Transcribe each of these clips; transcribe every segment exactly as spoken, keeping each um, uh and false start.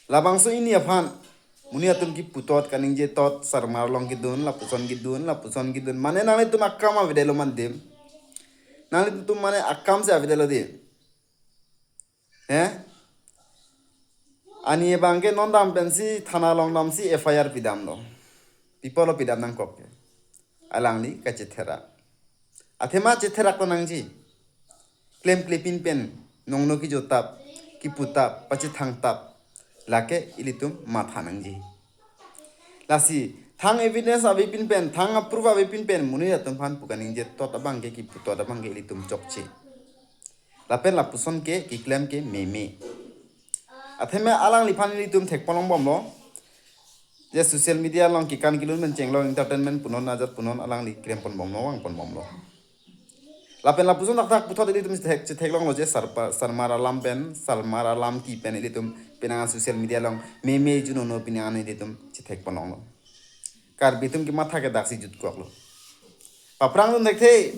Labangso ini aphan monit atum kipu tot, kaningje tot, sarmar along kedun, lapuson kedun, lapuson kedun. Mane nanglitum akam avedetlo mandim. Nanglitum mane akam si avedetlo di. Eh? Ani abangke non dam pensi thana along damsi F I R pidamlo. Pi apotlo pidam nangkok ke? Alangli kachetherak. Athema chetherak to nangji. Klemkle pin pen nongno kejotap, kiputap, pachethangtap, lake ilitum matha nangji. Lasi thang evidence ave pin pen, thang proof ave pin pen monit atum aphan pu kaningje tot abangke, kipu tot abangke ilitum chokche. Lapen lapuson ke keklem ke meme. Athema alangliphan ilitum thekponlongbomlo. Je social media along kekan kelun pen chenglok entertainment punon, ajat punon, alangli klemponbomlo, vangponbomlo. Lapen lapuson thakthak puthot ilitum chethek, chetheklonglo je sarpa, sarmar alam pen, sarmar alam ki pen ilitum penang social media along meme junono penang ilitum chethekponlonglo. Karbi atum kematha ke daksi jutkoklo. Paphrangdun thekthe.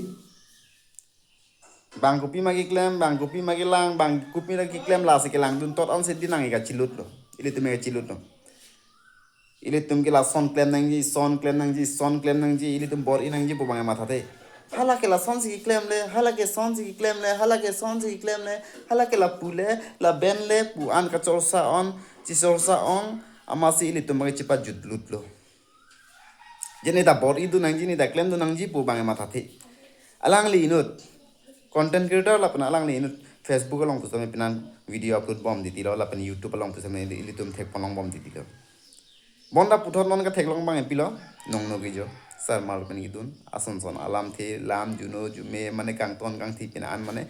Bang kopi ma keklem, bang kopi ma kelang, bang kopi ma keklem, lasi kelangdun tot ansi di nang eka chilutlo. Ilitum eka chilutlo. Ilitum ke lason klem nangji, son klem nangji, son klem nangji, ilitum bor-i nangji pu abang mathathe. Hala ke lasonsi keklemle, hala ke sonsi keklemle, hala ke sonsi keklemle, hala ke lapu le, laben le pu an kachorsa on, chichorsa on, amatsi ilitum abang chepajut lutlo. Je neta bor-idun nangji, neta klemdun nangji pu abang mathathe. Alangli inut content creator lapen alangli inut Facebook along pusitame penang video upload bom titilo, lapen YouTube along pusitame ilitum thekponlongbom titilo. Bonta puthot non katheklong abang pilo, nongno kejo, sarmar pen kedun, ason son alamthe, lam juno jume, mane kangton kangthi pin an mane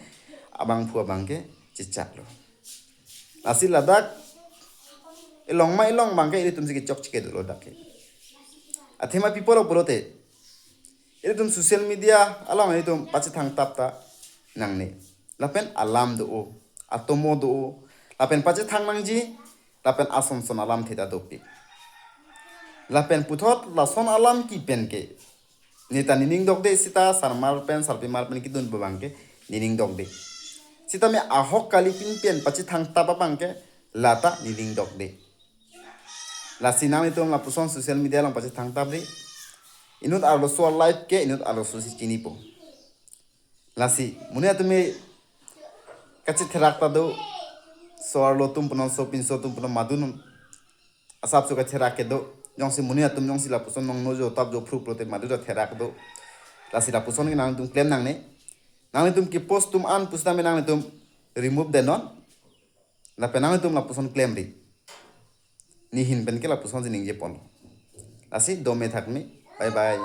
abangphu abangke chechaklo. Lasi ladak elong ma elong abangke ilitum si kechokche kedo lo dak ke. Athema pi apotlo pulote, ilitum social media along ilitum pachethangtap ta nangne. Lapen alam do-o, atomo do-o, lapen pachethang nangji, lapen ason son alamthe ta dopik. Lapen puthot lason alam ki pen ke neta nening dokde, sita sarmar pen, sarpimar pen kedun pu abangke nening dokde. Sitame ahok kali pin pen pachethangtap abangke lata nening dokde. Lasi nanglitum lapuson social media along pachethangtapde. Inut arloso alife ke inut arloso si chinipo. Lasi monit atum ke kachetherak ta do, so-arlo atum punon, sopinso atum punon, madun asapso kachetherak kedo. Jongsi monit atum jongsi lapuson nongno jotap jophru pulote madun ta therak do. Lasi lapuson ke nangtum klem nangne. Nangtum kepost atum an pusitame nangtum remove detnon. Lapen nangtum lapuson klemri. Nehin pen ke lapusonsi ningjeponlo. Lasi dome thakme. Bye bye.